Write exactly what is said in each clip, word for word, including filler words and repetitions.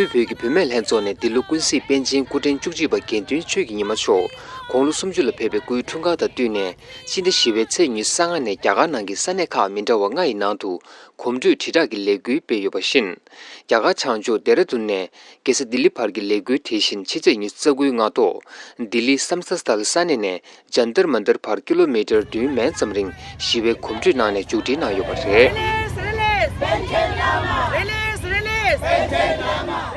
དབུས་བོད་ཀྱི་བུད་མེད་ལྷན་ཚོགས་ནས་འདི་ལོ་ཀུན་གཟིགས་པཎ་ཆེན་སྐུ་ཕྲེང་བཅུ་གཅིག་པ་དགེ་འདུན་ཆོས་ཀྱི་ཉི་མ་མཆོག་དགུང་ལོ་སུམ་ཅུ་ལ་ཕེབས་པའི་སྐུའི་འཁྲུངས་སྐར་དང་བསྟུན་ནས། ཕྱི་ཟླ་བཞི་པའི་ཚེས་ཉི་ཤུ་རྩ་ལྔ་ནས་རྒྱ་གར་ནང་གི་ས་གནས་ཁག་མི་འདྲ་བ་ལྔ་ཡི་ནང་དུ་གོམ་བགྲོད་དྲིལ་བསྒྲགས་ཀྱི་ལས་འགུལ་སྤེལ་ཡོད་པ་བཞིན། རྒྱ་གར་བྱང་ཕྱོགས་ལྡེ་ར་ལྡུན་ནས་རྒྱལ་ས་ལྡི་ལི་བར་གྱི་ལས་འགུལ་དེ་བཞིན་ཕྱི་ཚེས་ཉི་ཤུ་རྩ་དགུའི་སྔ་དྲོ། ལྡི་ལི་སམ་སི་ཐལ་ས་གནས་ནས་ཇན་ཏར་མན་ཏར་བར་ཀི་ལོ་མི་ཊར་བདུན་མན་ཙམ་རིང་ཞི་བའི་གོམ་བགྲོད་གནང་ནས་མཇུག་སྒྲིལ་གནང་ཡོད་པ་རེད།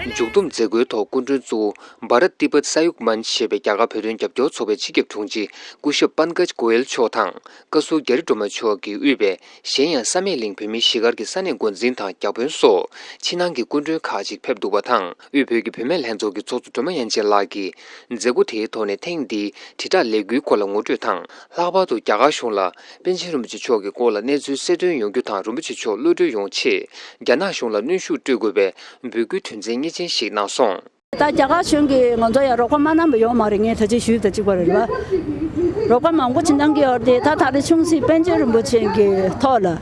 མཇུག་བསྡོམས་མཛད་སྒོའི་ཐོག་སྐུ་མགྲོན་གཙོ་བོ་བྷ་རཏ་ཏི་པད་ས་ཡུག་མན་ཞེས་པའི་རྒྱ་གར་བོད་དོན་རྒྱབ་སྐྱོར་ཚོགས་པའི་སྤྱི་ཁྱབ་དྲུང་ཆེ་སྐུ་ཞབས་པན་ཀཇ་གོ་ཡལ་མཆོག་དང་། བཀའ་ཟུར་རྒྱ་རི་སྒྲོལ་མ་མཆོག་གིས་དབུས་པའི་གཞན་ཡང་བསམ་ཡས་གླིང་བོད་མིའི་གཞིས་སྒར་གྱི་ས་གནས་འགོ་འཛིན་དང་བརྒྱ་དཔོན་སོགས་ཕྱི་ནང་གི་སྐུ་མགྲོན་ཁག་ཅིག་ཕེབས་འདུག་པ་དང་། དབུས་བོད་ཀྱི་བུད་མེད་ལྷན་ཚོགས་ཀྱི་ཚོགས་གཙོ་སྒྲོལ་མ་དབྱངས་ཅན་ལགས་ཀྱིས་མཛད་སྒོ་དེའི་ཐོག་ནས་ཐེངས་འདིའི་དྲིལ་བསྒྲགས་ལས་འགུལ་སྐོར་ལ་ངོ་སྤྲོད་དང་། ལྷག་པར་དུ་རྒྱ་གར་གཞུང་ལ་པཎ་ཆེན་རིན་པོ་ཆེ་མཆོག་གི་སྐོར་ལ་གནས་ཚུལ་གསལ་སྟོན་ཡོང་རྒྱུ་དང་། རིན་པོ་ཆེ་མཆོག་གློད་གྲོལ་ཡོང་ཆེད་རྒྱ་ནག་གཞུང་ལ་གནོན་ཤུགས་སྤྲོད་དགོས་པའི་འབོད་སྐུལ་དོན་ཚན་སྙན་ཆེན་ཞིག་གནང་སོང་། ད་རྒྱ་གར་གཞུང་གིས་ང་ཚོ་ཡང་རོགས་པ་མ་གནང་བ་ཡོད་མ་རེད། ངས་ད་ཅི་ཞུས་ད་གཅིག་པ་རེད་བ། རོགས་པ་མང་པོ་ཅིག་གནང་གི་ཡོད་རེད་དེ། ད་ད་རེས་ཆུང་སྲིད་པཎ་ཆེན་རིན་པོ་ཆེ་གི་ཐོག་ལ།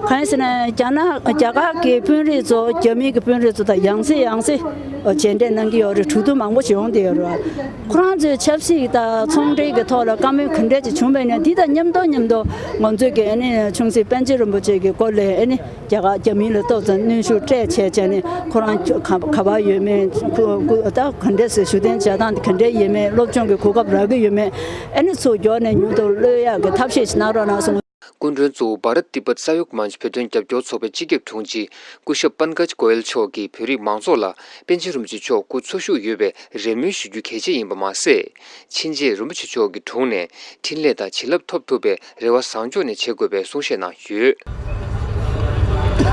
གང་ཡིན་ཟེར་ན་རྒྱ་ནག་རྒྱ་གར་གྱི་དཔོན་རིགས་ཚོ་རྒྱ་མི་གི་དཔོན་རིགས་ཚོ་དང་ཡང་སེ་ཡང་སེ་མཇལ་འཕྲད་གནང་གི་ཡོད་རེད། གྲོས་བསྡུར་མང་པོ་ཞིག་ཡོང་བསྡད་ཡོད་རེད་བ། ཁོ་རང་ཚོའི་ཆབ་སྲིད་དང་ཚོང་འབྲེལ་གྱི་ཐོག་ལ་བཀའ་མོལ་ག་འདྲས་ཅིག་བྱུང་བས་ན། འདི་དང་མཉམ་དུ་མཉམ་དུ་ང་ཚོས་ཀྱི་ཨ་ནི་ཆུང་སྲིད་པཎ་ཆེན་རིན་པོ་ཆེ་གི་སྐོར་ལ་ཨ་ནི། རྒྱ་གར་རྒྱ་མི་ལ་ཏོག་ཙམ་གནོན་ཤུགས་སྤྲད་བྱས་བྱས་ནས་ཁོ་རང་ག་ག་པར་ཡོད་མེད། ཁོ་ཁོ་ད་ག་འདྲས་སེ་བཞུགས་གདན་འཇགས་སྟངས་དེ་ག་འདྲས་ཡིན་མེད། སློབ་སྦྱོང་གི་གོ་སྐབས་རག་གི་ཡོད་མེད། ཨ་ནི་ཚོ་མགྱོགས་ནས་མྱུར་དུ་གློད་ཡག་གི་ཐབས་ཤེས་ཤིག་གནང་རོགས་གནང་གསུངས། སྐུ་མགྲོན་གཙོ་བོ་བྷ་རཏ་ཏི་པད་ས་ཡུག་མན་བོད་དོན་རྒྱབ་སྐྱོར་ཚོགས་པའི་སྤྱི་ཁྱབ་དྲུང་ཆེ་སྐུ་ཞབས་པན་ཀཇ་གོ་ཡལ་མཆོག་གིས་བོད་རིགས་མང་ཚོགས་ལ་པཎ་ཆེན་རིན་པོ་ཆེ་མཆོག་སྐུ་འཚོ་བཞུགས་ཡོད་པའི་རེ་སྨོན་ཞུ་རྒྱུ་གལ་ཆེ་ཡིན་པ་མ་ཟད། ཕྱིན་ཆད་རིན་པོ་ཆེ་མཆོག་གི་དྲུང་ནས་འཕྲིན་ལས་དང་བྱིན་རླབས་ཐོབ་ཐུབ་པའི་རེ་བ་བཟང་ཕྱོགས་ནས་བྱེད་དགོས་པའི་གསུང་བཤད་གནང་ཡོད།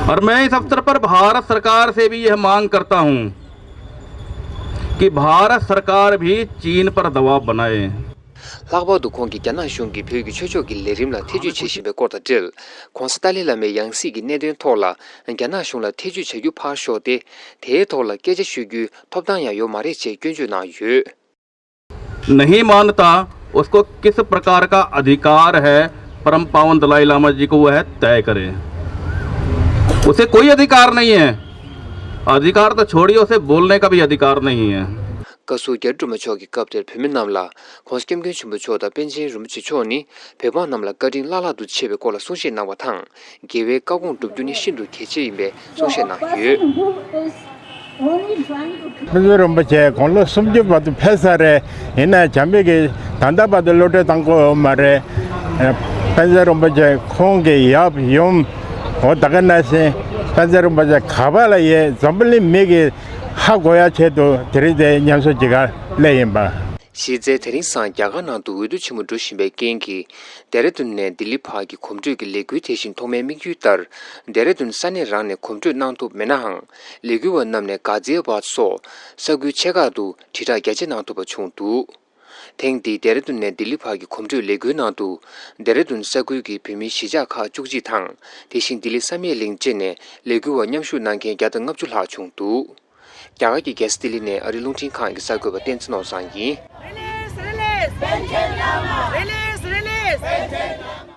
और मैं इस अवसर पर भारत सरकार से भी यह मांग करता हूं कि भारत सरकार भी चीन पर दबाव बनाए। ལྷག་པར་དུ་ཁོང་གིས་རྒྱ་ནག་གཞུང་གིས་བོད་ཀྱི་ཆོས་ཕྱོགས་ཀྱི་ལས་རིམ་ལ་ཐེ་ཇུས་བྱེད་བཞིན་པའི་སྐོར་དང་འབྲེལ། ྋགོང་ས་ཏཱ་ལའི་བླ་མའི་ཡང་སྲིད་ཀྱི་གནད་དོན་ཐོག་ལ་རྒྱ་ནག་གཞུང་ལ་ཐེ་ཇུས་བྱ་རྒྱུ་ཕར་ཞོག་སྟེ། དེའི་ཐོག་ལ་སྐད་ཆ་ཤོད་རྒྱུའི་ཐོབ་ཐང་ཡང་ཡོད་མ་རེད་ཅེས་སྐྱོན་བརྗོད་གནང་ཡོད། नहीं मानता, उसको किस प्रकार का अधिकार है परम पावन दलाई लामा जी को वह तय करे। उसे कोई अधिकार नहीं है, अधिकार तो छोड़िए, उसे बोलने का भी अधिकार नहीं है। བཀའ་ཟུར་རྒྱ་རི་སྒྲོལ་མ་མཆོག་གིས་སྐབས་དེར་བོད་མི་རྣམས་ལ་༧གོང་ས་༧སྐྱབས་མགོན་ཆེན་པོ་མཆོག་དང་པཎ་ཆེན་རིན་པོ་ཆེ་མཆོག་ནི་བོད་འབངས་རྣམས་ལ་བཀའ་དྲིན་བླ་ལྷག་ཏུ་ཆེ་བའི་སྐོར་ལ་གསུང་བཤད་གནང་བ་དང་། རྒྱལ་བའི་བཀའ་དགོངས་བསྒྲུབ་རྒྱུ་ནི་ཤིན་ཏུ་གལ་ཆེ་ཡིན་པའི་གསུང་བཤད་གནང་ཡོད། པཎ་ཆེན་རིན་པོ་ཆེ་དགུང་ལོ་སུམ་ཅུ་བར་དུ་ཕེབས་ཚར་རེད། ཡིན་ན་བྱམས་པའི་གི་ད་ལྟ་བར་དུ་གློད་གྲོལ་བཏང་གི་ཡོད་མ་རེད། པཎ་ཆེན་རིན་པོ་ཆེ་ཁོང་གི་ཡབ་ཡུམ་འོ་ད་ག་ནང་བཞིན་པཎ་ཆེན་རིན་པོ་ཆེ་ག་པ་ལ་ཡོད་འཛམ་བུ་གླིང་མི་གིས་ཧ་གོ་ཡ་ཆེད་དུ་དེ་རིང་དེ་མཉམ་ཞུགས་བྱེད་གར་སླེབས་ཡིན་པ། གཞི་རྩའི་དེ་རིང་སང་རྒྱ་གར་ནང་དུ་འོས་བསྡུ་ཆེན་མོ་འགྲོ་བཞིན་པའི་རྐྱེན་གྱིས། ལྡེ་ར་ལྡུན་ནས་ལྡི་ལི་བར་གྱི་གོམ་བགྲོད་ཀྱི་ལས་འགུལ་དེ་བཞིན་ཐོག་མའི་དམིགས་ཡུལ་ལྟར། ལྡེ་ར་ལྡུན་ས་གནས་རང་ནས་གོམ་བགྲོད་གནང་ཐུབ་མེད་ནའང་། ལས་འགུལ་བ་རྣམས་ནས་གྷ་ཛི་ཡ་བཱད་སོགས་ས་ཁུལ་ཆེ་ཁག་ཏུ་དྲིལ་བསྒྲགས་རྒྱ་ཆེ་གནང་ཐུབ་པ་བྱུང་འདུག་ཐེངས་འདིའི་ལྡེ་ར་ལྡུན་ནས་ལྡི་ལི་བར་གྱི་གོམ་བགྲོད་ལས་འགུལ་ནང་དུ། ལྡེ་ར་ལྡུན་ས་ཁུལ་གྱི་བོད་མིའི་གཞིས་ཆགས་ཁག་བཅུ་གཅིག་དང་། དེ་བཞིན་ལྡི་ལི་བསམ་ཡས་གླིང་བཅས་ནས་ལས་འགུལ་བ་མཉམ་ཞུགས་གནང་མཁན་བརྒྱ་དང་ལྔ་བཅུ་ལྷག་བྱུང་འདུག་རྒྱ་གར་གྱི་རྒྱལ་ས་ལྡི་ལི་ནས་ཨ་རིའི་རླུང་འཕྲིན་ཁང་གི་གསར་འགོད་པ་བསྟན་འཛིན་ནོར་བཟང་ཡིན། Release, release. Release, release.